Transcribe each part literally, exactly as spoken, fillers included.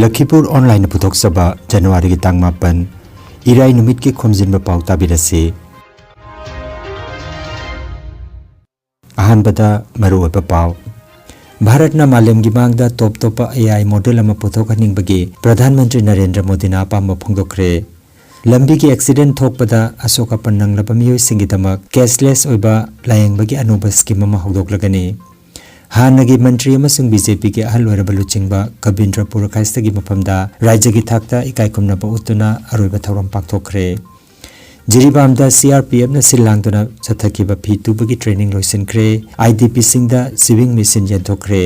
ꯂꯈꯤꯄꯨꯔ ꯑꯣꯟꯂꯥꯏꯟꯅ ꯄꯨꯊꯣꯛꯆꯕ ꯖꯅꯋꯥꯔꯤꯒꯤ ꯇꯥꯡ ꯃꯥꯄꯟ, ꯏꯔꯥꯏ ꯅꯨꯃꯤꯠꯀꯤ ꯈꯣꯝꯖꯤꯟꯕ ꯄꯥꯎ ꯇꯥꯕꯤꯔꯁꯤ꯫ ꯑꯍꯥꯟꯕꯗ ꯃꯔꯨꯑꯣꯏꯕ ꯄꯥꯎ꯫ ꯚꯥꯔꯠꯅ ꯃꯥꯂꯦꯝꯒꯤ ꯃꯥꯡꯗ ꯇꯣꯞ ꯇꯣꯞꯄ ꯑꯦ ꯑꯥꯏ ꯃꯣꯗꯦꯜ ꯑꯃ ꯄꯨꯊꯣꯛꯍꯟꯅꯤꯡꯕꯒꯤ ꯄ꯭ꯔꯙꯥꯟ ꯃꯟꯇ꯭ꯔꯤ ꯅꯔꯦꯟꯗ꯭ꯔ ꯃꯣꯗꯤꯅ ꯑꯄꯥꯝꯕ ꯐꯣꯡꯗꯣꯛꯈ꯭ꯔꯦ꯫ ꯂꯝꯕꯤꯒꯤ ꯑꯦꯛꯁꯤꯗꯦꯟ ꯊꯣꯛꯄꯗ ꯑꯁꯣꯛ ꯑꯄꯟ ꯅꯪꯂꯕ ꯃꯤꯑꯣꯏꯁꯤꯡꯒꯤꯗꯃꯛ cashless ꯑꯣꯏꯕ ꯂꯥꯌꯦꯡꯕꯒꯤ ꯑꯅꯧꯕ ꯁ꯭ꯀꯤꯝ ꯑꯃ ꯍꯧꯗꯣꯛꯂꯒꯅꯤ꯫ ꯍꯥꯟꯅꯒꯤ ꯃꯟꯇ꯭ꯔꯤ ꯑꯃꯁꯨꯡ ꯕꯤ ꯖꯦ ꯄꯤꯒꯤ ꯑꯍꯜ ꯑꯣꯏꯔꯕ ꯂꯨꯆꯤꯡꯕ ꯀꯕꯤꯟꯗ꯭ꯔ ꯄꯨꯔꯈꯥꯏꯁꯇꯒꯤ ꯃꯐꯝꯗ ꯔꯥꯖ꯭ꯌꯒꯤ ꯊꯥꯛꯇ ꯏꯀꯥꯏ ꯈꯨꯝꯅꯕ ꯎꯠꯇꯨꯅ ꯑꯔꯣꯏꯕ ꯊꯧꯔꯝ ꯄꯥꯡꯊꯣꯛꯈ꯭ꯔꯦ꯫ ꯖꯤꯔꯤꯕꯥꯝꯗ ꯁꯤ ꯑꯥꯔ ꯄꯤ ꯑꯦꯐꯅ ꯁꯤꯜ ꯂꯥꯡꯗꯨꯅ ꯆꯠꯊꯈꯤꯕ ꯐꯤ ꯇꯨꯕꯒꯤ training ꯂꯣꯏꯁꯤꯟꯈ꯭ꯔꯦ꯫ I D ꯄꯤꯁꯤꯡꯗ sewing machine ꯌꯦꯟꯊꯣꯛꯈ꯭ꯔꯦ꯫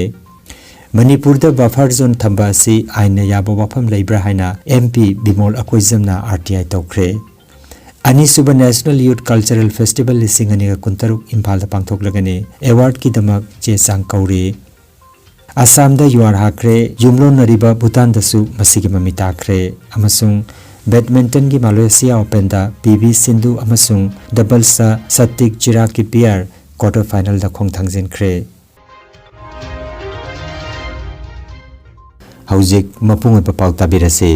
ꯃꯅꯤꯄꯨꯔꯗ buffer zone ꯊꯝꯕ ꯑꯁꯤ ꯑꯥꯏꯟꯅ ꯌꯥꯕ ꯋꯥꯐꯝ ꯂꯩꯕ꯭ꯔꯥ ꯍꯥꯏꯅ M P Bimol ꯑꯀꯣꯏꯖꯝꯅ R T ꯑꯥꯏ ꯇꯧꯈ꯭ꯔꯦ꯫ ꯑꯅꯤꯁꯨꯕ National Youth Cultural Festival ꯂꯤꯁꯤꯡ ꯑꯅꯤꯒ ꯀꯨꯟꯇꯔꯨꯛ ꯏꯝꯐꯥꯜꯗ ꯄꯥꯡꯊꯣꯛꯂꯒꯅꯤ꯫ Awardꯀꯤꯗꯃꯛ ꯆꯦ ꯆꯥꯡ ꯀꯧꯔꯤ꯫ ꯑꯁꯥꯝꯗ ꯌꯨꯍꯥꯔ ꯍꯥꯈ꯭ꯔꯦ꯫ ꯌꯨꯝꯂꯣꯟꯅꯔꯤꯕ ꯚꯨꯇꯥꯟꯗꯁꯨ ꯃꯁꯤꯒꯤ ꯃꯃꯤ ꯇꯥꯈ꯭ꯔꯦ꯫ ꯑꯃꯁꯨꯡ badmintonꯒꯤ Malaysia Openꯗ ꯄꯤ ꯚꯤ ꯁꯤꯟꯙꯨ ꯑꯃꯁꯨꯡ doublesꯇ ꯁꯠꯇꯤꯛ ꯆꯤꯔꯥꯛꯀꯤ pair quarter finalꯗ ꯈꯣꯡ ꯊꯥꯡꯖꯤꯟꯈ꯭ꯔꯦ꯫ ꯍꯧꯖꯤꯛ ꯃꯄꯨꯡ ꯑꯣꯏꯕ ꯄꯥꯎ ꯇꯥꯕꯤꯔꯁꯤ꯫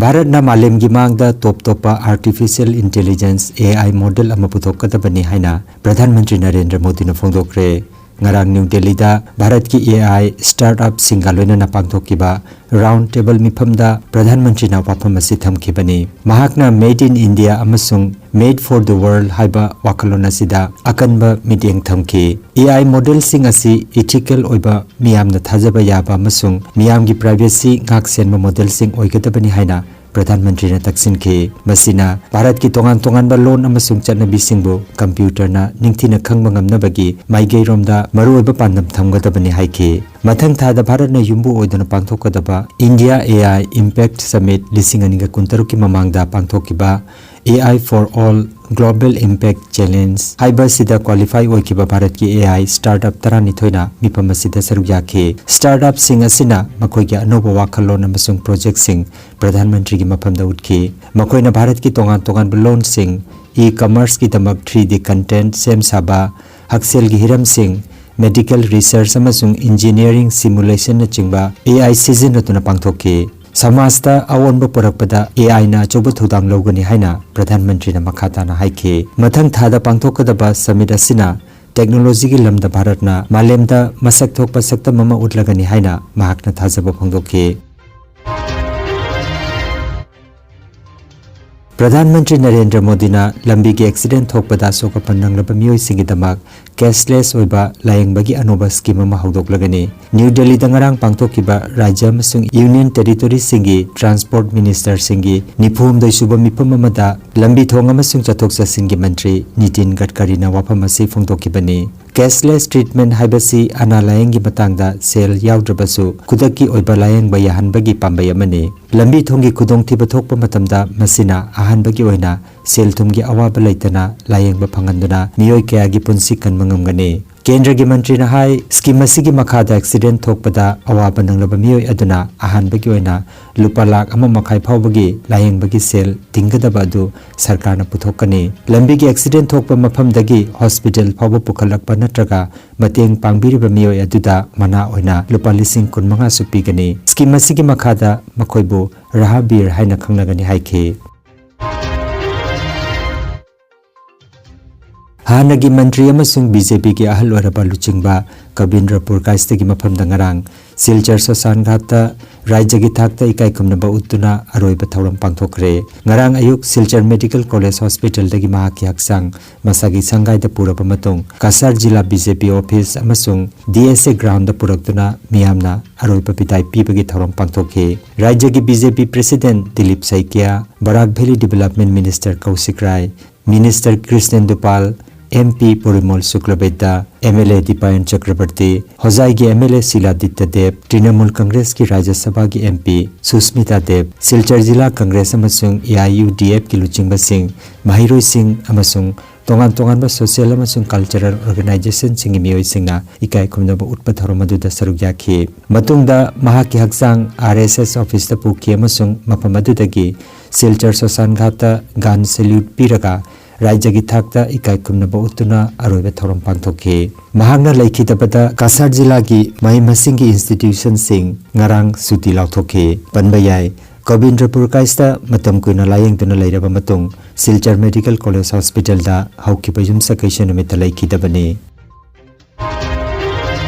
ꯚꯥꯔꯠꯅ ꯃꯥꯂꯦꯝꯒꯤ ꯃꯥꯡꯗ ꯇꯣꯞ ꯇꯣꯞꯄ artificial intelligence, A I model ꯑꯃ ꯄꯨꯊꯣꯛꯀꯗꯕꯅꯤ ꯍꯥꯏꯅ ꯄ꯭ꯔꯙꯥꯟ ꯃꯟꯇ꯭ꯔꯤ ꯅꯔꯦꯟꯗ꯭ꯔ ꯃꯣꯗꯤꯅ ꯐꯣꯡꯗꯣꯛꯈ꯭ꯔꯦ꯫ ꯉꯔꯥꯡ ꯅ꯭ꯌꯨ ꯗꯦꯜꯂꯤꯗ ꯚꯥꯔꯠꯀꯤ A I startupꯁꯤꯡꯒ ꯂꯣꯏꯅꯅ ꯄꯥꯡꯊꯣꯛꯈꯤꯕ round table ꯃꯤꯐꯝꯗ ꯄ꯭ꯔꯙꯥꯟ ꯃꯟꯇ꯭ꯔꯤꯅ ꯋꯥꯐꯝ ꯑꯁꯤ ꯊꯝꯈꯤꯕꯅꯤ꯫ ꯃꯍꯥꯛꯅ Made in India ꯑꯃꯁꯨꯡ Made for the World ꯍꯥꯏꯕ ꯋꯥꯈꯜꯂꯣꯟ ꯑꯁꯤꯗ ꯑꯀꯟꯕ ꯃꯤꯠꯌꯦꯡ ꯊꯝꯈꯤ꯫ A I modelꯁꯤꯡ ꯑꯁꯤ ethical ꯑꯣꯏꯕ, ꯃꯤꯌꯥꯝꯅ ꯊꯥꯖꯕ ꯌꯥꯕ ꯑꯃꯁꯨꯡ ꯃꯤꯌꯥꯝꯒꯤ privacy ꯉꯥꯛꯁꯦꯟꯕ modelꯁꯤꯡ ꯑꯣꯏꯒꯗꯕꯅꯤ ꯍꯥꯏꯅ ꯄ꯭ꯔꯙꯥꯟ ꯃꯟꯇ꯭ꯔꯤꯅ ꯇꯛꯁꯤꯟꯈꯤ꯫ ꯃꯁꯤꯅ ꯚꯥꯔꯠꯀꯤ ꯇꯣꯉꯥꯟ ꯇꯣꯉꯥꯟꯕ ꯂꯣꯟ ꯑꯃꯁꯨꯡ ꯆꯠꯅꯕꯤꯁꯤꯡꯕꯨ computerꯅ ꯅꯤꯡꯊꯤꯅ ꯈꯪꯕ ꯉꯝꯅꯕꯒꯤ ꯃꯥꯏꯀꯩꯔꯣꯝꯗ ꯃꯔꯨꯑꯣꯏꯕ ꯄꯥꯟꯗꯝ ꯊꯝꯒꯗꯕꯅꯤ ꯍꯥꯏꯈꯤ꯫ ꯃꯊꯪ ꯊꯥꯗ ꯚꯥꯔꯠꯅ ꯌꯨꯝꯕꯨ ꯑꯣꯏꯗꯨꯅ ꯄꯥꯡꯊꯣꯛꯀꯗꯕ India A I Impact Summit ꯂꯤꯁꯤꯡ ꯑꯅꯤꯒ ꯀꯨꯟꯇꯔꯨꯛꯀꯤ ꯃꯃꯥꯡꯗ ꯄꯥꯡꯊꯣꯛꯈꯤꯕ A I for All Global Impact Challenge ꯍꯥꯏꯕ ꯑꯁꯤꯗ qualify ꯑꯣꯏꯈꯤꯕ ꯚꯥꯔꯠꯀꯤ A I startup ꯇꯔꯥꯅꯤꯊꯣꯏꯅ ꯃꯤꯐꯝ ꯑꯁꯤꯗ ꯁꯔꯨꯛ ꯌꯥꯈꯤ꯫ Startupꯁꯤꯡ ꯑꯁꯤꯅ ꯃꯈꯣꯏꯒꯤ ꯑꯅꯧꯕ ꯋꯥꯈꯜꯂꯣꯟ ꯑꯃꯁꯨꯡ projectꯁꯤꯡ ꯄ꯭ꯔꯙꯥꯟ ꯃꯟꯇ꯭ꯔꯤꯒꯤ ꯃꯐꯝꯗ ꯎꯠꯈꯤ꯫ ꯃꯈꯣꯏꯅ ꯚꯥꯔꯠꯀꯤ ꯇꯣꯉꯥꯟ ꯇꯣꯉꯥꯟꯕ ꯂꯣꯟꯁꯤꯡ, e-commerceꯀꯤꯗꯃꯛ three D content ꯁꯦꯝ ꯁꯥꯕ, ꯍꯛꯁꯦꯜꯒꯤ ꯍꯤꯔꯝꯁꯤꯡ, medical research ꯑꯃꯁꯨꯡ engineering simulationꯅꯆꯤꯡꯕ A I ꯁꯤꯖꯤꯟꯅꯗꯨꯅ ꯄꯥꯡꯊꯣꯛꯈꯤ꯫ ꯁꯃꯥꯖꯇ ꯑꯑꯣꯟꯕ ꯄꯨꯔꯛꯄꯗ A Iꯅ ꯑꯆꯧꯕ ꯊꯧꯗꯥꯡ ꯂꯧꯒꯅꯤ ꯍꯥꯏꯅ ꯄ꯭ꯔꯙꯥꯟ ꯃꯟꯇ꯭ꯔꯤꯅ ꯃꯈꯥ ꯇꯥꯅ ꯍꯥꯏꯈꯤ꯫ ꯃꯊꯪ ꯊꯥꯗ ꯄꯥꯡꯊꯣꯛꯀꯗꯕ summit ꯑꯁꯤꯅ technologyꯒꯤ ꯂꯝꯗ ꯚꯥꯔꯠꯅ ꯃꯥꯂꯦꯝꯗ ꯃꯁꯛ ꯊꯣꯛꯄ ꯁꯛꯇꯝ ꯑꯃ ꯎꯠꯂꯒꯅꯤ ꯍꯥꯏꯅ ꯃꯍꯥꯛꯅ ꯊꯥꯖꯕ ꯐꯣꯡꯗꯣꯛꯈꯤ꯫ ꯄ꯭ꯔꯙꯥꯟ ꯃꯟꯇ꯭ꯔꯤ ꯅꯔꯦꯟꯗ꯭ꯔ ꯃꯣꯗꯤꯅ ꯂꯝꯕꯤꯒꯤ accident ꯊꯣꯛꯄꯗ ꯑꯁꯣꯛ ꯑꯄꯟ ꯅꯪꯂꯕ ꯃꯤꯑꯣꯏꯁꯤꯡꯒꯤꯗꯃꯛ cashless ꯑꯣꯏꯕ ꯂꯥꯌꯦꯡꯕꯒꯤ ꯑꯅꯧꯕ scheme ꯑꯃ ꯍꯧꯗꯣꯛꯂꯒꯅꯤ꯫ ꯅ꯭ꯌꯨ ꯗꯦꯜꯂꯤꯗ ꯉꯔꯥꯡ ꯄꯥꯡꯊꯣꯛꯈꯤꯕ ꯔꯥꯖ꯭ꯌ ꯑꯃꯁꯨꯡ union territoryꯁꯤꯡꯒꯤ transport ministerꯁꯤꯡꯒꯤ ꯅꯤꯐꯨꯍꯨꯝꯗꯣꯏ ꯁꯨꯕ ꯃꯤꯐꯝ ꯑꯃꯗ ꯂꯝꯕꯤ ꯊꯣꯡ ꯑꯃꯁꯨꯡ ꯆꯠꯊꯣꯛ ꯆꯠꯁꯤꯟꯒꯤ ꯃꯟꯇ꯭ꯔꯤ ꯅꯤꯇꯤꯟ ꯒꯗꯀꯔꯤꯅ ꯋꯥꯐꯝ ꯑꯁꯤ ꯐꯣꯡꯗꯣꯛꯈꯤꯕꯅꯤ꯫ Cashless treatment ꯍꯥꯏꯕꯁꯤ ꯑꯅꯥ ꯂꯥꯌꯦꯡꯒꯤ ꯃꯇꯥꯡꯗ ꯁꯦꯜ ꯌꯥꯎꯗ꯭ꯔꯕꯁꯨ ꯈꯨꯗꯛꯀꯤ ꯑꯣꯏꯕ ꯂꯥꯌꯦꯡꯕ ꯌꯥꯍꯟꯕꯒꯤ ꯄꯥꯝꯕꯩ ꯑꯃꯅꯤ꯫ ꯂꯝꯕꯤ ꯊꯣꯡꯒꯤ ꯈꯨꯗꯣꯡꯊꯤꯕ ꯊꯣꯛꯄ ꯃꯇꯝꯗ ꯃꯁꯤꯅ ꯑꯍꯥꯟꯕꯒꯤ ꯑꯣꯏꯅ ꯁꯦꯜ ꯊꯨꯝꯒꯤ ꯑꯋꯥꯕ ꯂꯩꯇꯅ ꯂꯥꯌꯦꯡꯕ ꯐꯪꯍꯟꯗꯨꯅ ꯃꯤꯑꯣꯏ ꯀꯌꯥꯒꯤ ꯄꯨꯟꯁꯤ ꯀꯟꯕ ꯉꯝꯒꯅꯤ꯫ ꯀꯦꯟꯗ꯭ꯔꯒꯤ ꯃꯟꯇ꯭ꯔꯤꯅ ꯍꯥꯏ, scheme ꯑꯁꯤꯒꯤ ꯃꯈꯥꯗ accident ꯊꯣꯛꯄꯗ ꯑꯋꯥꯕ ꯅꯪꯂꯕ ꯃꯤꯑꯣꯏ ꯑꯗꯨꯅ ꯑꯍꯥꯟꯕꯒꯤ ꯑꯣꯏꯅ ꯂꯨꯄꯥ ꯂꯥꯈ ꯑꯃ ꯃꯈꯥꯏ ꯐꯥꯎꯕꯒꯤ ꯂꯥꯌꯦꯡꯕꯒꯤ ꯁꯦꯜ ꯇꯤꯡꯒꯗꯕ ꯑꯗꯨ ꯁꯔꯀꯥꯔꯅ ꯄꯨꯊꯣꯛꯀꯅꯤ꯫ ꯂꯝꯕꯤꯒꯤ accident ꯊꯣꯛꯄ ꯃꯐꯝꯗꯒꯤ hospital ꯐꯥꯎꯕ ꯄꯨꯈꯠꯂꯛꯄ ꯅꯠꯇ꯭ꯔꯒ ꯃꯇꯦꯡ ꯄꯥꯡꯕꯤꯔꯤꯕ ꯃꯤꯑꯣꯏ ꯑꯗꯨꯗ ꯃꯅꯥ ꯑꯣꯏꯅ ꯂꯨꯄꯥ ꯂꯤꯁꯤꯡ ꯀꯨꯟꯃꯉꯥꯁꯨ ꯄꯤꯒꯅꯤ꯫ Scheme ꯑꯁꯤꯒꯤ ꯃꯈꯥꯗ ꯃꯈꯣꯏꯕꯨ ꯔꯥꯍꯕꯤꯔ ꯍꯥꯏꯅ ꯈꯪꯅꯒꯅꯤ ꯍꯥꯏꯈꯤ꯫ ꯍꯥꯟꯅꯒꯤ ꯃꯟꯇ꯭ꯔꯤ ꯑꯃꯁꯨꯡ BJPꯒꯤ ꯑꯍꯜ ꯑꯣꯏꯔꯕ ꯂꯨꯆꯤꯡꯕ ꯀꯕꯤꯟꯗ꯭ꯔ ꯄꯨꯔꯀꯥꯏꯁꯇꯒꯤ ꯃꯐꯝꯗ ꯉꯔꯥꯡ ꯁꯤꯜꯆꯔ ꯁꯣꯁꯥꯟ ꯘꯥꯠꯇ ꯔꯥꯖ꯭ꯌꯒꯤ ꯊꯥꯛꯇ ꯏꯀꯥꯏ ꯈꯨꯝꯅꯕ ꯎꯠꯇꯨꯅ ꯑꯔꯣꯏꯕ ꯊꯧꯔꯝ ꯄꯥꯡꯊꯣꯛꯈ꯭ꯔꯦ꯫ ꯉꯔꯥꯡ ꯑꯌꯨꯛ ꯁꯤꯜꯆꯔ Medical College Hospitalꯗꯒꯤ ꯃꯍꯥꯛꯀꯤ ꯍꯛꯆꯥꯡ ꯃꯁꯥꯒꯤ ꯁꯪꯒꯥꯏꯗ ꯄꯨꯔꯕ ꯃꯇꯨꯡ ꯀꯁꯥꯔ ꯖꯤꯂꯥ BJP office ꯑꯃꯁꯨꯡ DSA groundꯗ ꯄꯨꯔꯛꯇꯨꯅ ꯃꯤꯌꯥꯝꯅ ꯑꯔꯣꯏꯕ ꯕꯤꯗꯥꯏ ꯄꯤꯕꯒꯤ ꯊꯧꯔꯝ ꯄꯥꯡꯊꯣꯛꯈꯤ꯫ ꯔꯥꯖ꯭ꯌꯒꯤ BJP president ꯗꯤꯂꯤꯞ ꯁꯩꯀꯤꯌꯥ, ꯕꯔꯥꯛ Valley Development Minister ꯀꯧꯁꯤꯛ ꯔꯥꯏ, Minister ꯀ꯭ꯔꯤꯁꯅꯦꯟꯗꯨ ꯄꯥꯜ, MP ꯄꯣꯔꯤꯃꯣꯜ ꯁꯨꯀ꯭ꯂꯕꯩꯗ꯭ꯌ, MLA ꯗꯤꯄꯥꯌꯟ ꯆꯀ꯭ꯔꯕꯔꯇꯤ, ꯍꯣꯖꯥꯏꯒꯤ MLA ꯁꯤꯂꯥꯗꯤꯇ꯭ꯌ ꯗꯦꯕ, ꯇ꯭ꯔꯤꯅꯃꯨꯜ ꯀꯪꯒ꯭ꯔꯦꯁꯀꯤ ꯔꯥꯖ꯭ꯌ ꯁꯚꯥꯒꯤ MP ꯁꯨꯁꯃꯤꯇꯥ ꯗꯦꯕ, ꯁꯤꯜꯆꯔ ꯖꯤꯂꯥ ꯀꯪꯒ꯭ꯔꯦꯁ ꯑꯃꯁꯨꯡ AIUDFꯀꯤ ꯂꯨꯆꯤꯡꯕꯁꯤꯡ, ꯃꯍꯩꯔꯣꯏꯁꯤꯡ ꯑꯃꯁꯨꯡ ꯇꯣꯉꯥꯟ ꯇꯣꯉꯥꯟꯕ social ꯑꯃꯁꯨꯡ cultural organizationꯁꯤꯡꯒꯤ ꯃꯤꯑꯣꯏꯁꯤꯡꯅ ꯏꯀꯥꯏ ꯈꯨꯝꯅꯕ ꯎꯠꯄ ꯊꯧꯔꯝ ꯑꯗꯨꯗ ꯁꯔꯨꯛ ꯌꯥꯈꯤ꯫ ꯃꯇꯨꯡꯗ ꯃꯍꯥꯛꯀꯤ ꯍꯛꯆꯥꯡ RSS officeꯇ ꯄꯨꯈꯤ ꯑꯃꯁꯨꯡ ꯃꯐꯝ ꯑꯗꯨꯗꯒꯤ ꯁꯤꯜꯆꯔ ꯁꯣꯁꯥꯟ ꯘꯥꯠꯇ gun salute ꯄꯤꯔꯒ ꯔꯥꯖ꯭ꯌꯒꯤ ꯊꯥꯛꯇ ꯏꯀꯥꯏ ꯈꯨꯝꯅꯕ ꯎꯠꯇꯨꯅ ꯑꯔꯣꯏꯕ ꯊꯧꯔꯝ ꯄꯥꯡꯊꯣꯛꯈꯤ꯫ ꯃꯍꯥꯛꯅ ꯂꯩꯈꯤꯗꯕꯗ ꯀꯥꯁꯥꯔ ꯖꯤꯂꯥꯒꯤ ꯃꯍꯩ ꯃꯁꯤꯡꯒꯤ institutionꯁꯤꯡ ꯉꯔꯥꯡ ꯁꯨꯇꯤ ꯂꯥꯎꯊꯣꯛꯈꯤ꯫ ꯄꯟꯕ ꯌꯥꯏ, ꯒꯣꯕꯤꯟꯗ꯭ꯔꯄꯨꯔ ꯀꯥꯏꯁꯇ ꯃꯇꯝ ꯀꯨꯏꯅ ꯂꯥꯌꯦꯡꯗꯨꯅ ꯂꯩꯔꯕ ꯃꯇꯨꯡ ꯁꯤꯜꯆꯔ Medical College Hospitalꯗ ꯍꯧꯈꯤꯕ ꯌꯨꯝꯁꯀꯩꯁ ꯅꯨꯃꯤꯠꯇ ꯂꯩꯈꯤꯗꯕꯅꯤ꯫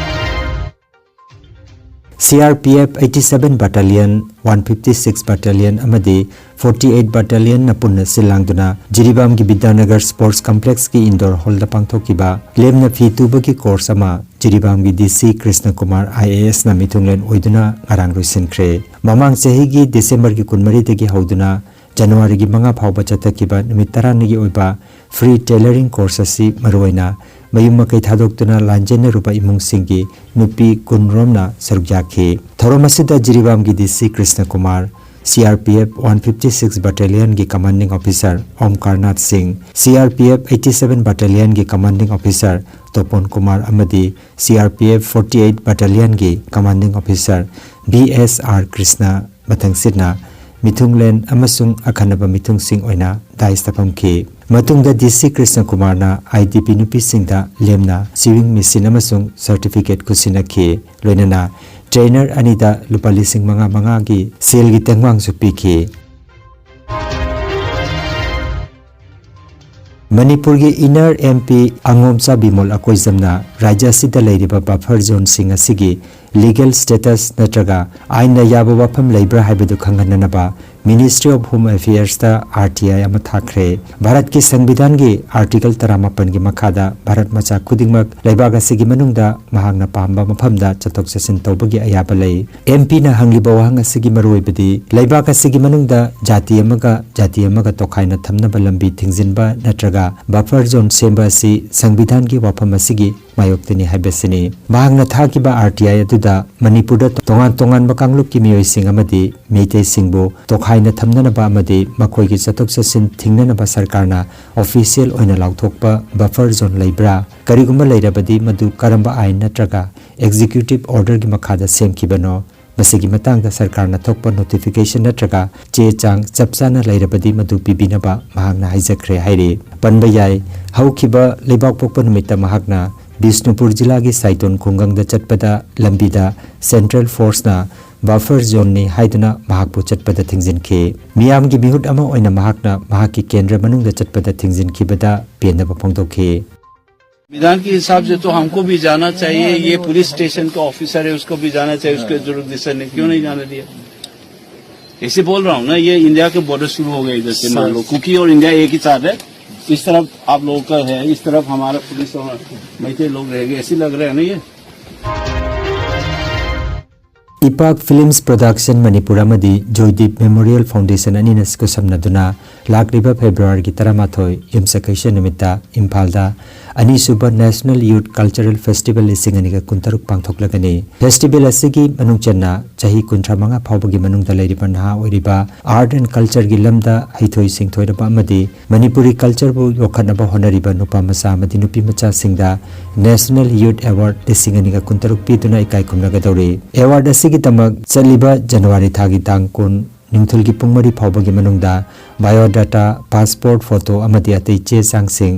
C R P F eighty seven Battalion, one fifty six Battalion ꯑꯃꯗꯤ forty eight Battalionꯅ ꯄꯨꯟꯅ ꯁꯤꯜ ꯂꯥꯡꯗꯨꯅ ꯖꯤꯔꯤꯕꯥꯝꯒꯤ ꯕꯤꯗ꯭ꯌꯥꯅꯒꯔ Sports Complexꯀꯤ indoor hallꯗ ꯄꯥꯡꯊꯣꯛꯈꯤꯕ ꯂꯦꯝꯅ ꯐꯤ ꯇꯨꯕꯒꯤ course ꯑꯃ ꯖꯤꯔꯤꯕꯥꯝꯒꯤ D C Krishna Kumar I A Sꯅ ꯃꯤꯊꯨꯡꯂꯦꯟ ꯑꯣꯏꯗꯨꯅ ꯉꯔꯥꯡ ꯂꯣꯏꯁꯤꯟꯈ꯭ꯔꯦ꯫ ꯃꯃꯥꯡ ꯆꯍꯤꯒꯤ Decemberꯒꯤ ꯀꯨꯟꯃꯔꯤꯗꯒꯤ ꯍꯧꯗꯨꯅ Januaryꯒꯤ ꯃꯉꯥ ꯐꯥꯎꯕ ꯆꯠꯊꯈꯤꯕ ꯅꯨꯃꯤꯠ ꯇꯔꯥꯅꯤꯒꯤ ꯑꯣꯏꯕ free tailoring course ꯑꯁꯤ ꯃꯔꯨꯑꯣꯏꯅ ꯃꯌꯨꯝ ꯃꯀꯩ ꯊꯥꯗꯣꯛꯇꯨꯅ ꯂꯥꯟꯖꯦꯟꯅꯔꯨꯕ ꯏꯃꯨꯡꯁꯤꯡꯒꯤ ꯅꯨꯄꯤ ꯀꯨꯟ ꯔꯣꯝꯅ ꯁꯔꯨꯛ ꯌꯥꯈꯤ꯫ ꯊꯧꯔꯝ ꯑꯁꯤꯗ ꯖꯤꯔꯤꯕꯥꯝꯒꯤ D C Krishna Kumar, C R P F one fifty six Battalionꯒꯤ Commanding Officer ꯑꯣꯝꯀꯥꯔꯅꯥꯊ ꯁꯤꯡ, C R P F eighty seven Battalionꯒꯤ Commanding Officer ꯇꯣꯄꯣꯟ Kumar ꯑꯃꯗꯤ C R P F forty eight Battalionꯒꯤ Commanding Officer B S R Krishna ꯃꯊꯪꯁꯤꯠꯅ ꯃꯤꯊꯨꯡꯂꯦꯟ ꯑꯃꯁꯨꯡ ꯑꯈꯟꯅꯕ ꯃꯤꯊꯨꯡꯁꯤꯡ ꯑꯣꯏꯅ dais ꯐꯝꯈꯤ꯫ ꯃꯇꯨꯡꯗ D C Krishna ꯀꯨꯃꯥꯔꯅ I D P ꯅꯨꯄꯤꯁꯤꯡꯗ ꯂꯦꯝꯅ sewing machine ꯑꯃꯁꯨꯡ certificate ꯈꯨꯠꯁꯤꯟꯅꯈꯤ꯫ ꯂꯣꯏꯅꯅ trainer ꯑꯅꯤꯗ ꯂꯨꯄꯥ ꯂꯤꯁꯤꯡ ꯃꯉꯥ ꯃꯉꯥꯒꯤ ꯁꯦꯜꯒꯤ ꯇꯦꯡꯕꯥꯡꯁꯨ ꯄꯤꯈꯤ꯫ ꯃꯅꯤꯄꯨꯔꯒꯤ Inner M P ꯑꯉꯣꯝꯆꯥ ꯕꯤꯃꯣꯜ ꯑꯀꯣꯏꯖꯝꯅ ꯔꯥꯖ꯭ꯌ ꯑꯁꯤꯗ ꯂꯩꯔꯤꯕ buffer zoneꯁꯤꯡ ꯑꯁꯤꯒꯤ legal status ꯅꯠꯇ꯭ꯔꯒ ꯑꯥꯏꯟꯅ ꯌꯥꯕ ꯋꯥꯐꯝ ꯂꯩꯕ꯭ꯔꯥ ꯍꯥꯏꯕꯗꯨ ꯈꯪꯍꯟꯅꯅꯕ Ministry of Home Affairsꯇ R T I ꯑꯃ ꯊꯥꯈ꯭ꯔꯦ꯫ ꯚꯥꯔꯠꯀꯤ ꯁꯪꯕꯤꯙꯥꯟꯒꯤ Article ꯇꯔꯥꯃꯥꯄꯟꯒꯤ ꯃꯈꯥꯗ ꯚꯥꯔꯠ ꯃꯆꯥ ꯈꯨꯗꯤꯡꯃꯛ ꯂꯩꯕꯥꯛ ꯑꯁꯤꯒꯤ ꯃꯅꯨꯡꯗ ꯃꯍꯥꯛꯅ ꯄꯥꯝꯕ ꯃꯐꯝꯗ ꯆꯠꯊꯣꯛ ꯆꯠꯁꯤꯟ ꯇꯧꯕꯒꯤ ꯑꯌꯥꯕ ꯂꯩ꯫ M Pꯅ ꯍꯪꯂꯤꯕ ꯋꯥꯍꯪ ꯑꯁꯤꯒꯤ ꯃꯔꯨꯑꯣꯏꯕꯗꯤ ꯂꯩꯕꯥꯛ ꯑꯁꯤꯒꯤ ꯃꯅꯨꯡꯗ ꯖꯥꯇꯤ ꯑꯃꯒ ꯖꯥꯇꯤ ꯑꯃꯒ ꯇꯣꯈꯥꯏꯅ ꯊꯝꯅꯕ ꯂꯝꯕꯤ ꯊꯤꯡꯖꯤꯟꯕ ꯅꯠꯇ꯭ꯔꯒ buffer zone ꯁꯦꯝꯕ ꯑꯁꯤ ꯁꯪꯕꯤꯙꯥꯟꯒꯤ ꯋꯥꯐꯝ ꯑꯁꯤꯒꯤ ꯃꯥꯌꯣꯛꯇꯅꯤ ꯍꯥꯏꯕꯁꯤꯅꯤ꯫ ꯃꯍꯥꯛꯅ ꯊꯥꯈꯤꯕ R T I ꯑꯗꯨꯗ ꯃꯅꯤꯄꯨꯔꯗ ꯇꯣꯉꯥꯟ ꯇꯣꯉꯥꯟꯕ ꯀꯥꯡꯂꯨꯞꯀꯤ ꯃꯤꯑꯣꯏꯁꯤꯡ ꯑꯃꯗꯤ ꯃꯩꯇꯩꯁꯤꯡꯕꯨ ꯇꯣꯈꯥꯏꯅ ꯊꯝꯅꯅꯕ ꯑꯃꯗꯤ ꯃꯈꯣꯏꯒꯤ ꯆꯠꯊꯣꯛ ꯆꯠꯁꯤꯟ ꯊꯤꯡꯅꯅꯕ ꯁꯔꯀꯥꯔꯅ official ꯑꯣꯏꯅ ꯂꯥꯎꯊꯣꯛꯄ buffer zone ꯂꯩꯕ꯭ꯔꯥ? ꯀꯔꯤꯒꯨꯝꯕ ꯂꯩꯔꯕꯗꯤ ꯃꯗꯨ ꯀꯔꯝꯕ ꯑꯥꯏꯟ ꯅꯠꯇ꯭ꯔꯒ executive orderꯒꯤ ꯃꯈꯥꯗ ꯁꯦꯝꯈꯤꯕꯅꯣ? ꯃꯁꯤꯒꯤ ꯃꯇꯥꯡꯗ ꯁꯔꯀꯥꯔꯅ ꯊꯣꯛꯄ ꯅꯣꯇꯤꯐꯤꯀꯦꯁꯟ ꯅꯠꯇ꯭ꯔꯒ ꯆꯦ ꯆꯥꯡ ꯆꯞ ꯆꯥꯅ ꯂꯩꯔꯕꯗꯤ ꯃꯗꯨ ꯄꯤꯕꯤꯅꯕ ꯃꯍꯥꯛꯅ ꯍꯥꯏꯖꯈ꯭ꯔꯦ ꯍꯥꯏꯔꯤ꯫ ꯄꯟꯕ ꯌꯥꯏ, ꯍꯧꯈꯤꯕ ꯂꯩꯕꯥꯛ ꯄꯣꯛꯄ ꯅꯨꯃꯤꯠꯇ ꯃꯍꯥꯛꯅ ꯕꯤꯁꯅꯨꯄꯨꯔ ꯖꯤꯂꯥꯒꯤ ꯁꯥꯏꯇꯣꯟ ꯈꯨꯡꯒꯪꯗ ꯆꯠꯄꯗ ꯂꯝꯕꯤꯗ ꯁꯦꯟꯇ꯭ꯔꯦꯜ ꯐꯣꯔꯁꯅ ꯕꯐꯔ ꯖꯣꯟꯅꯤ ꯍꯥꯏꯗꯨꯅ ꯃꯍꯥꯛꯄꯨ ꯆꯠꯄꯗ ꯊꯤꯡꯖꯤꯟꯈꯤ꯫ ꯃꯤꯌꯥꯝꯒꯤ ꯃꯤꯍꯨꯠ ꯑꯃ ꯑꯣꯏꯅ ꯃꯍꯥꯛꯅ ꯃꯍꯥꯛꯀꯤ ꯀꯦꯟꯗ꯭ꯔ ꯃꯅꯨꯡꯗ ꯆꯠꯄꯗ ꯊꯤꯡꯖꯤꯟꯈꯤꯕꯗ ꯄꯦꯟꯗꯕ ꯐꯣꯡꯗꯣꯛꯈꯤ꯫ विधान के हिसाब से तो हमको भी जाना चाहिए, ये पुलिस स्टेशन का ऑफिसर है, उसको भी जाना चाहिए, उसका जुरिडिक्शन है, क्यों नहीं जाने दिया? ऐसे बोल रहा हूँ ना, ये इंडिया के बॉर्डर शुरू हो गए इधर से। मान लो कुकी और इंडिया एक ही साथ है, इस तरफ आप लोग का है, इस तरफ हमारा पुलिस और मैत्री लोग रहेंगे, ऐसे लग रहे हैं ना ये। ꯏꯄꯥꯛ ꯐꯤꯂꯝꯁ ꯄ꯭ꯔꯣꯗꯛꯁꯟ ꯃꯅꯤꯄꯨꯔ ꯑꯃꯗꯤ ꯖꯣꯏꯗꯤꯞ ꯃꯦꯃꯣꯔꯤꯌꯦꯜ ꯐꯥꯎꯟꯗꯦꯁꯟ ꯑꯅꯤꯅ ꯈꯨꯠꯁꯝꯅꯗꯨꯅ ꯂꯥꯛꯂꯤꯕ ꯐꯦꯕ꯭ꯔꯨꯋꯥꯔꯤꯒꯤ ꯇꯔꯥꯃꯥꯊꯣꯏ ꯌꯨꯝꯁꯀꯩꯁ ꯅꯨꯃꯤꯠꯇ ꯏꯝꯐꯥꯜꯗ ꯑꯅꯤꯁꯨꯕ ꯅꯦꯁꯅꯦꯜ ꯌꯨꯠ ꯀꯜꯆꯔꯦꯜ ꯐꯦꯁꯇꯤꯚꯦꯜ ꯂꯤꯁꯤꯡ ꯑꯅꯤꯒ ꯀꯨꯟꯇꯔꯨꯛ ꯄꯥꯡꯊꯣꯛꯂꯒꯅꯤ꯫ ꯐꯦꯁꯇꯤꯚꯦꯜ ꯑꯁꯤꯒꯤ ꯃꯅꯨꯡ ꯆꯟꯅ ꯆꯍꯤ ꯀꯨꯟꯊ꯭ꯔꯥ ꯃꯉꯥ ꯐꯥꯎꯕꯒꯤ ꯃꯅꯨꯡꯗ ꯂꯩꯔꯤꯕ ꯅꯍꯥ ꯑꯣꯏꯔꯤꯕ ꯑꯥꯔꯠ ꯑꯦꯟ ꯀꯜꯆꯔꯒꯤ ꯂꯝꯗ ꯍꯩꯊꯣꯏ ꯁꯤꯡꯊꯣꯏꯔꯕ ꯑꯃꯗꯤ ꯃꯅꯤꯄꯨꯔꯤ ꯀꯜꯆꯔꯕꯨ ꯌꯣꯛꯈꯠꯅꯕ ꯍꯣꯠꯅꯔꯤꯕ ꯅꯨꯄꯥ ꯃꯆꯥ ꯑꯃꯗꯤ ꯅꯨꯄꯤ ꯃꯆꯥꯁꯤꯡꯗ ꯅꯦꯁꯅꯦꯜ ꯌꯨꯠ ꯑꯦꯋꯥꯔꯗ ꯂꯤꯁꯤꯡ ꯑꯅꯤꯒ ꯀꯨꯟꯇꯔꯨꯛ ꯄꯤꯗꯨꯅ ꯏꯀꯥꯏ ꯈꯨꯝꯅꯒꯗꯧꯔꯤ꯫ ꯑꯦꯋꯥꯔꯗ ꯑꯁꯤꯒꯤꯗꯃꯛ ꯆꯠꯂꯤꯕ ꯖꯅꯋꯥꯔꯤ ꯊꯥꯒꯤ ꯇꯥꯡ ꯀꯨꯟ ꯅꯨꯡꯊꯤꯜꯒꯤ ꯄꯨꯡ ꯃꯔꯤ ꯐꯥꯎꯕꯒꯤ ꯃꯅꯨꯡꯗ ꯕꯥꯏꯑꯣꯗꯥꯇꯥ, ꯄꯥꯁꯄꯣꯔꯠ ꯐꯣꯇꯣ ꯑꯃꯗꯤ ꯑꯇꯩ ꯆꯦ ꯆꯥꯡꯁꯤꯡ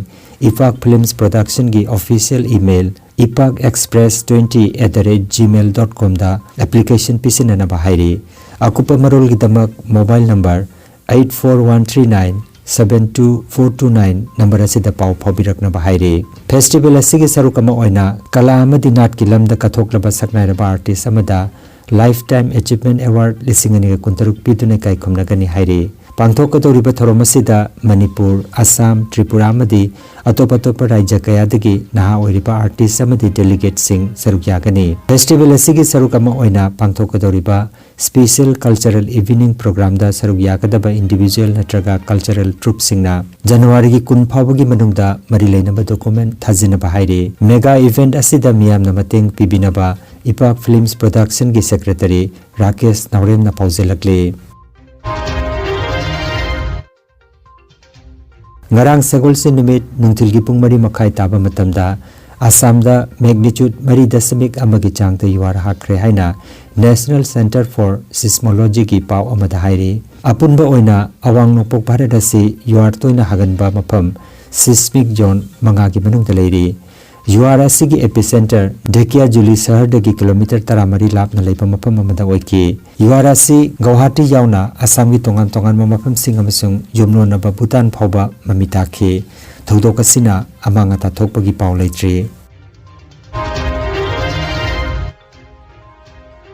ꯏꯄꯥꯛ ꯐꯤꯂꯝꯁ ꯄ꯭ꯔꯣꯗꯛꯁꯟꯒꯤ official email ipakexpress twenty at the rate gmail dot com ꯗ ꯑꯦꯄ꯭ꯂꯤꯀꯦꯁꯟ ꯄꯤꯁꯤꯟꯅꯅꯕ ꯍꯥꯏꯔꯤ꯫ ꯑꯀꯨꯞꯄ ꯃꯔꯣꯜꯒꯤꯗꯃꯛ mobile number eight four one three nine seven two four two nine number ꯑꯁꯤꯗ ꯄꯥꯎ ꯐꯥꯎꯕꯤꯔꯛꯅꯕ ꯍꯥꯏꯔꯤ꯫ ꯐꯦꯁꯇꯤꯚꯦꯜ ꯑꯁꯤꯒꯤ ꯁꯔꯨꯛ ꯑꯃ ꯑꯣꯏꯅ ꯀꯂꯥ ꯑꯃꯗꯤ ꯅꯥꯠꯀꯤ ꯂꯝꯗ ꯀꯠꯊꯣꯛꯂꯕ ꯁꯛꯅꯥꯏꯔꯕ ꯑꯥꯔꯇꯤꯁ ꯑꯃꯗ ꯂꯥꯏꯐ ꯇꯥꯏꯝ ꯑꯦꯆꯤꯚꯃꯦꯟ ꯑꯦꯋꯥꯔꯗ ꯂꯤꯁꯤꯡ ꯑꯅꯤꯒ ꯀꯨꯟꯇꯔꯨꯛ ꯄꯤꯗꯨꯅ ꯏꯀꯥꯏ ꯈꯨꯝꯅꯒꯅꯤ ꯍꯥꯏꯔꯤ꯫ ꯄꯥꯡꯊꯣꯛꯀꯗꯧꯔꯤꯕ ꯊꯧꯔꯝ ꯑꯁꯤꯗ ꯃꯅꯤꯄꯨꯔ, ꯑꯁꯥꯝ, ꯇ꯭ꯔꯤꯄꯨꯔꯥ ꯑꯃꯗꯤ ꯑꯇꯣꯞ ꯑꯇꯣꯞꯄ ꯔꯥꯖ꯭ꯌ ꯀꯌꯥꯗꯒꯤ ꯅꯍꯥ ꯑꯣꯏꯔꯤꯕ ꯑꯥꯔꯇꯤꯁ ꯑꯃꯗꯤ ꯗꯦꯂꯤꯒꯦꯠꯁꯤꯡ ꯁꯔꯨꯛ ꯌꯥꯒꯅꯤ꯫ ꯐꯦꯁꯇꯤꯚꯦꯜ ꯑꯁꯤꯒꯤ ꯁꯔꯨꯛ ꯑꯃ ꯑꯣꯏꯅ ꯄꯥꯡꯊꯣꯛꯀꯗꯧꯔꯤꯕ ꯁ꯭ꯄꯦꯁꯤꯌꯦꯜ ꯀꯜꯆꯔꯦꯜ ꯏꯚꯤꯅꯤꯡ ꯄ꯭ꯔꯣꯒ꯭ꯔꯥꯝꯗ ꯁꯔꯨꯛ ꯌꯥꯒꯗꯕ ꯏꯟꯗꯤꯚꯤꯖꯨꯋꯦꯜ ꯅꯠꯇ꯭ꯔꯒ ꯀꯜꯆꯔꯦꯜ ꯇ꯭ꯔꯨꯞꯁꯤꯡꯅ ꯖꯅꯋꯥꯔꯤꯒꯤ ꯀꯨꯟ ꯐꯥꯎꯕꯒꯤ ꯃꯅꯨꯡꯗ ꯃꯔꯤ ꯂꯩꯅꯕ ꯗꯣꯀꯨꯃꯦꯟ ꯊꯥꯖꯤꯟꯅꯕ ꯍꯥꯏꯔꯤ꯫ ꯃꯦꯒꯥ ꯏꯚꯦꯟꯠ ꯑꯁꯤꯗ ꯃꯤꯌꯥꯝꯅ ꯃꯇꯦꯡ ꯄꯤꯕꯤꯅꯕ ꯏꯄꯥꯛ ꯐꯤꯂꯝꯁ ꯄ꯭ꯔꯣꯗꯛꯁꯟꯒꯤ ꯁꯦꯀ꯭ꯔꯦꯇꯔꯤ ꯔꯥꯀꯦꯁ ꯅꯥꯎꯔꯦꯝꯅ ꯄꯥꯎꯖꯦꯜꯂꯛꯂꯤ꯫ ꯉꯔꯥꯡ ꯁꯒꯣꯜꯁꯦꯟ ꯅꯨꯃꯤꯠ ꯅꯨꯡꯊꯤꯜꯒꯤ ꯄꯨꯡ ꯃꯔꯤ ꯃꯈꯥꯏ ꯇꯥꯕ ꯃꯇꯝꯗ ꯑꯁꯥꯝꯗ ꯃꯦꯒꯅꯤꯆꯨꯠ ꯃꯔꯤ ꯗꯁꯃꯤꯛ ꯑꯃꯒꯤ ꯆꯥꯡꯗ ꯌꯨꯍꯥꯔ ꯍꯥꯈ꯭ꯔꯦ ꯍꯥꯏꯅ National Centre for Seismologyꯒꯤ ꯄꯥꯎ ꯑꯃꯗ ꯍꯥꯏꯔꯤ꯫ ꯑꯄꯨꯟꯕ ꯑꯣꯏꯅ ꯑꯋꯥꯡ ꯅꯣꯡꯄꯣꯛ ꯚꯥꯔꯠ ꯑꯁꯤ ꯌꯨꯍꯥꯔ ꯇꯣꯏꯅ ꯍꯥꯒꯟꯕ ꯃꯐꯝ, seismic zone, ꯃꯉꯥꯒꯤ ꯃꯅꯨꯡꯗ ꯂꯩꯔꯤ꯫ ꯌꯨꯍꯥꯔ ꯑꯁꯤꯒꯤ epicenter ꯙꯦꯀꯤꯌꯥꯖꯨꯂꯤ ꯁꯍꯔꯗꯒꯤ ꯀꯤꯂꯣꯃꯤꯇꯔ ꯇꯔꯥꯃꯔꯤ ꯂꯥꯞꯅ ꯂꯩꯕ ꯃꯐꯝ ꯑꯃꯗ ꯑꯣꯏꯈꯤ꯫ ꯌꯨꯍꯥꯔ ꯑꯁꯤ ꯒꯧꯍꯥꯇꯤ ꯌꯥꯎꯅ ꯑꯁꯥꯝꯒꯤ ꯇꯣꯉꯥꯟ ꯇꯣꯉꯥꯟꯕ ꯃꯐꯝꯁꯤꯡ ꯑꯃꯁꯨꯡ ꯌꯨꯝꯂꯣꯟꯅꯕ ꯚꯨꯇꯥꯟ ꯐꯥꯎꯕ ꯃꯃꯤ ꯇꯥꯈꯤ꯫ ꯊꯧꯗꯣꯛ ꯑꯁꯤꯅ ꯑꯃꯥꯡ ꯑꯇꯥ ꯊꯣꯛꯄꯒꯤ ꯄꯥꯎ ꯂꯩꯇ꯭ꯔꯤ꯫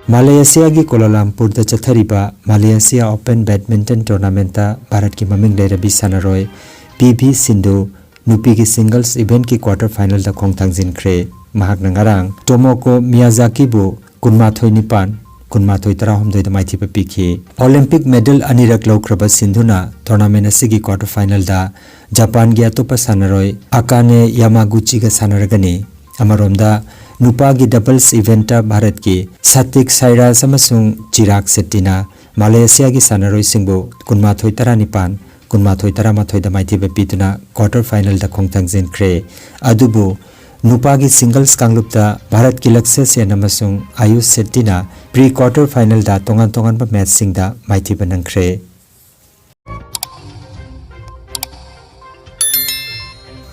ꯃꯥꯂꯦꯁꯤꯌꯥꯒꯤ ꯀꯣꯂꯥꯂꯝꯄꯨꯔꯗ ꯆꯠꯊꯔꯤꯕ ꯃꯥꯂꯦꯁꯤꯌꯥ Open Badminton Tournamentꯇ ꯚꯥꯔꯠꯀꯤ ꯃꯃꯤꯡ ꯂꯩꯔꯕꯤ ꯁꯥꯟꯅꯔꯣꯏ ꯄꯤ ꯚꯤ ꯁꯤꯟꯙꯨ ꯅꯨꯄꯤꯒꯤ singles eventꯀꯤ quarter finalꯗ ꯈꯣꯡ ꯊꯥꯡꯖꯤꯟꯈ꯭ꯔꯦ꯫ ꯃꯍꯥꯛꯅ ꯉꯔꯥꯡ ꯇꯣꯃꯣꯀꯣ ꯃꯤꯌꯥꯖꯥꯀꯤꯕꯨ ꯀꯨꯟꯃꯥꯊꯣꯏ ꯅꯤꯄꯥꯟ, ꯀꯨꯟꯃꯥꯊꯣꯏ ꯇꯔꯥꯍꯨꯝꯗꯣꯏꯗ ꯃꯥꯏꯊꯤꯕ ꯄꯤꯈꯤ꯫ Olympic medal ꯑꯅꯤꯔꯛ ꯂꯧꯈ꯭ꯔꯕ ꯁꯤꯟꯙꯨꯅ tournament ꯑꯁꯤꯒꯤ quarter finalꯗ ꯖꯄꯥꯟꯒꯤ ꯑꯇꯣꯞꯄ ꯁꯥꯟꯅꯔꯣꯏ ꯑꯀꯥꯅꯦ ꯌꯥꯃꯥꯒꯨꯆꯤꯒ ꯁꯥꯟꯅꯔꯒꯅꯤ꯫ ꯑꯃꯔꯣꯝꯗ, ꯅꯨꯄꯥꯒꯤ doubles eventꯇ ꯚꯥꯔꯠꯀꯤ ꯁꯥꯇꯤꯛ ꯁꯥꯏꯔꯥꯖ ꯑꯃꯁꯨꯡ ꯆꯤꯔꯥꯒ ꯁꯦꯠꯇꯤꯅ ꯃꯥꯂꯦꯁꯤꯌꯥꯒꯤ ꯁꯥꯟꯅꯔꯣꯏꯁꯤꯡꯕꯨ ꯀꯨꯟꯃꯥꯊꯣꯏ ꯇꯔꯥꯅꯤꯄꯥꯟ, ꯀꯨꯟꯃꯥꯊꯣꯏ ꯇꯔꯥꯃꯥꯊꯣꯏꯗ ꯃꯥꯏꯊꯤꯕ ꯄꯤꯗꯨꯅ quarter finalꯗ ꯈꯣꯡꯊꯥꯡꯖꯤꯟꯈ꯭ꯔꯦ꯫ ꯑꯗꯨꯕꯨ ꯅꯨꯄꯥꯒꯤ singles ꯀꯥꯡꯂꯨꯞꯇ ꯚꯥꯔꯠꯀꯤ ꯂꯛꯁ꯭ꯌ ꯁꯦꯟ ꯑꯃꯁꯨꯡ ꯑꯌꯨꯁ ꯁꯦꯠꯇꯤꯅ pre quarter finalꯗ ꯇꯣꯉꯥꯟ ꯇꯣꯉꯥꯟꯕ matchꯁꯤꯡꯗ ꯃꯥꯏꯊꯤꯕ ꯅꯪꯈ꯭ꯔꯦ꯫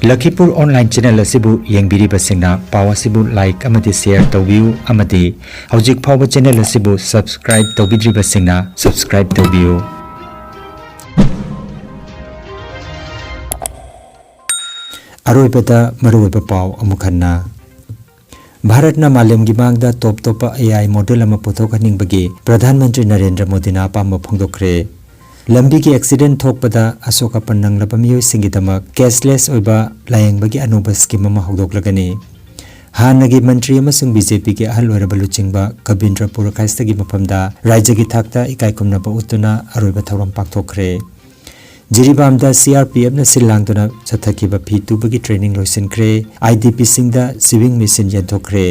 ꯂꯈꯤꯄꯨꯔ online channel ꯑꯁꯤꯕꯨ ꯌꯦꯡꯕꯤꯔꯤꯕꯁꯤꯡꯅ ꯄꯥꯎ ꯑꯁꯤꯕꯨ like ꯑꯃꯗꯤ share ꯇꯧꯕꯤꯌꯨ ꯑꯃꯗꯤ ꯍꯧꯖꯤꯛ ꯐꯥꯎꯕ channel ꯑꯁꯤꯕꯨ subscribe ꯇꯧꯕꯤꯗ꯭ꯔꯤꯕꯁꯤꯡꯅ subscribe ꯇꯧꯕꯤꯌꯨ꯫ ꯑꯔꯣꯏꯕꯗ ꯃꯔꯨꯑꯣꯏꯕ ꯄꯥꯎ ꯑꯃꯨꯛ ꯍꯟꯅ꯫ ꯚꯥꯔꯠꯅ ꯃꯥꯂꯦꯝꯒꯤ ꯃꯥꯡꯗ top ꯇꯣꯞꯄ A I model ꯑꯃ ꯄꯨꯊꯣꯛꯍꯟꯅꯤꯡꯕꯒꯤ ꯄ꯭ꯔꯙꯥꯟ ꯃꯟꯇ꯭ꯔꯤ ꯅꯔꯦꯟꯗ꯭ꯔ ꯃꯣꯗꯤꯅ ꯑꯄꯥꯝꯕ ꯐꯣꯡꯗꯣꯛꯈ꯭ꯔꯦ꯫ ꯂꯝꯕꯤꯒꯤ accident ꯊꯣꯛꯄꯗ ꯑꯁꯣꯛ ꯑꯄꯟ ꯅꯪꯂꯕ ꯃꯤꯑꯣꯏꯁꯤꯡꯒꯤꯗꯃꯛ cashless ꯑꯣꯏꯕ ꯂꯥꯌꯦꯡꯕꯒꯤ ꯑꯅꯧꯕ scheme ꯑꯃ ꯍꯧꯗꯣꯛꯂꯒꯅꯤ꯫ ꯍꯥꯟꯅꯒꯤ ꯃꯟꯇ꯭ꯔꯤ ꯑꯃꯁꯨꯡ BJPꯒꯤ ꯑꯍꯜ ꯑꯣꯏꯔꯕ ꯂꯨꯆꯤꯡꯕ ꯀꯕꯤꯟꯗ꯭ꯔ ꯄꯨꯔꯈꯥꯏꯁꯇꯒꯤ ꯃꯐꯝꯗ ꯔꯥꯏꯖ꯭ꯌꯒꯤ ꯊꯥꯛꯇ ꯏꯀꯥꯏ ꯈꯨꯝꯅꯕ ꯎꯠꯇꯨꯅ ꯑꯔꯣꯏꯕ ꯊꯧꯔꯝ ꯄꯥꯡꯊꯣꯛꯈ꯭ꯔꯦ꯫ ꯖꯤꯔꯤꯕꯥꯝꯗ CRPFꯅ ꯁꯤꯜ ꯂꯥꯡꯗꯨꯅ ꯆꯠꯊꯈꯤꯕ ꯐꯤ ꯇꯨꯕꯒꯤ training ꯂꯣꯏꯁꯤꯟꯈ꯭ꯔꯦ꯫ IDPꯁꯤꯡꯗ sewing machine ꯌꯦꯟꯊꯣꯛꯈ꯭ꯔꯦ꯫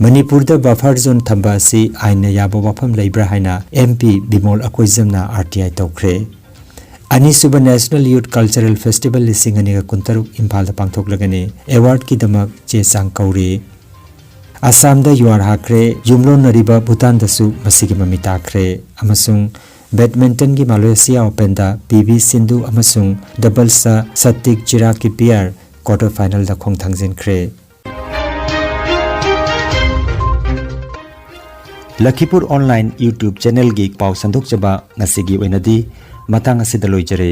ꯃꯅꯤꯄꯨꯔꯗ buffer zone ꯊꯝꯕ ꯑꯁꯤ ꯑꯥꯏꯟꯅ ꯌꯥꯕ ꯋꯥꯐꯝ ꯂꯩꯕ꯭ꯔꯥ ꯍꯥꯏꯅ MP ꯕꯤꯃꯣꯜ ꯑꯀꯣꯏꯖꯝꯅ RTI ꯇꯧꯈ꯭ꯔꯦ꯫ ꯑꯅꯤꯁꯨꯕ National Youth Cultural Festival ꯂꯤꯁꯤꯡ ꯑꯅꯤꯒ ꯀꯨꯟꯇꯔꯨꯛ ꯏꯝꯐꯥꯜꯗ ꯄꯥꯡꯊꯣꯛꯂꯒꯅꯤ꯫ Awardꯀꯤꯗꯃꯛ ꯆꯦ ꯆꯥꯡ ꯀꯧꯔꯤ꯫ ꯑꯁꯥꯝꯗ ꯌꯨꯍꯥꯔ ꯍꯥꯈ꯭ꯔꯦ, ꯌꯨꯝꯂꯣꯟꯅꯔꯤꯕ ꯚꯨꯇꯥꯟꯗꯁꯨ ꯃꯁꯤꯒꯤ ꯃꯃꯤ ꯇꯥꯈ꯭ꯔꯦ꯫ ꯑꯃꯁꯨꯡ badmintonꯒꯤ Malaysia Openꯗ ꯄꯤ ꯚꯤ ꯁꯤꯟꯙꯨ ꯑꯃꯁꯨꯡ doublesꯇ ꯁꯠꯇꯤꯛ ꯆꯤꯔꯥꯒꯀꯤ pair quarter finalꯗ ꯈꯣꯡꯊꯥꯡꯖꯤꯟꯈ꯭ꯔꯦ꯫ ꯂꯈꯤꯄꯨꯔ online YouTube channelꯒꯤ ꯄꯥꯎ ꯁꯟꯗꯣꯛꯆꯕ ꯉꯁꯤꯒꯤ ꯑꯣꯏꯅꯗꯤ ꯃꯇꯥꯡ ꯑꯁꯤꯗ ꯂꯣꯏꯖꯔꯦ꯫